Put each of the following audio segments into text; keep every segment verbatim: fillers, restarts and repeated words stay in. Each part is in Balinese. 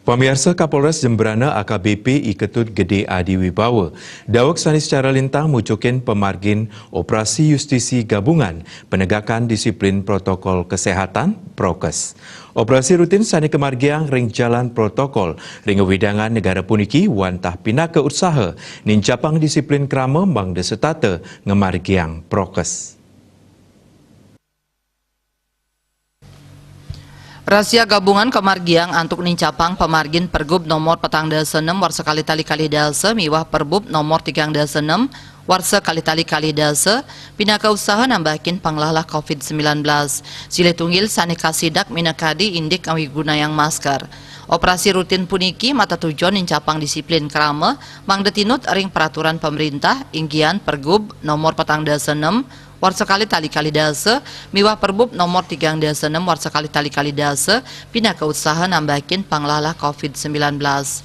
Pamiarsa, Kapolres Jembrana A K B P I Ketut Gede Adi Wibawa daweg sane secara lintang mujukin pamargin operasi justisi gabungan penegakan disiplin protokol kesehatan, prokes. Operasi rutin sane kamargiang ring jalan protokol ring wewidangan negara puniki wantah pinaka utsaha nincapang disiplin krama mangda setata ngamargiang prokes. Razia gabungan kamargiang antuk nincapang pamargin Pergub nomor patang dasa enem warsa kalih tali kalih dasa miwah Perbub nomor tigang dasa enem warsa kalih tali kalih dasa pinaka usaha nambahakin panglalah covid sembilan belas. Silih tunggil sane kasidak minakadi indik ngawigunayang masker. Operasi rutin puniki matatujon nincapang disiplin krama mangda tinut ring peraturan pamerintah, inggihan Pergub nomor patang dasa enem warsa kalih tali kalih dasa miwah Perbub nomor tigang dasa enem warsa kalih tali kalih dasa pinaka usaha nambahakin panglalah covid sembilan belas.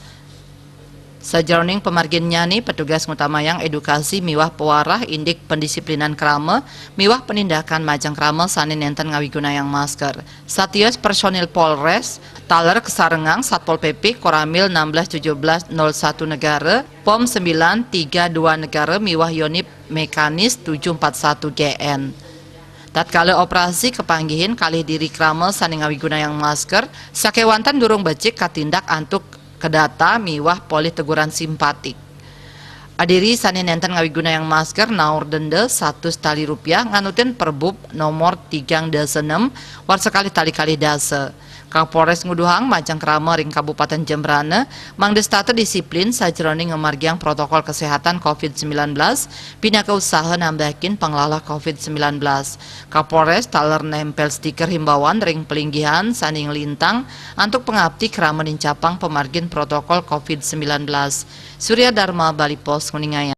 Sajeroning pamarginnyane, petugas ngutamayang edukasi miwah pawarah indik pendisiplinan krama miwah penindakan majeng krama sane nenten ngawigunayang masker. Satios personil Polres, taler kasarengang Satpol P P Koramil enam belas tujuh belas nol satu Negara, Pom sembilan tiga dua Negara miwah Yonif Mekanis tujuh empat satu G N. Tatkala operasi, kapanggihin kalih diri krama sane ngawigunayang masker, sakewanten durung becik katindak antuk kadata miwah polih teguran simpatik. Adiri sane nenten ngawigunayang masker naur denda satus tali rupiah nganutin Perbub nomor tigang dasa enem warsa kalih tali kalih dasa. Kapolres nguduhang majeng krama ring Kabupaten Jembrana mangda setata disiplin sajeroning ngamargiang protokol kesehatan covid sembilan belas pinaka usaha nambahakin panglalah covid sembilan belas. Kapolres taler nempel stiker himbauan ring palinggihan sane nglintang antuk pangapti krama nincapang pamargin protokol covid sembilan belas. Surya Dharma, Bali Post, nguningayang.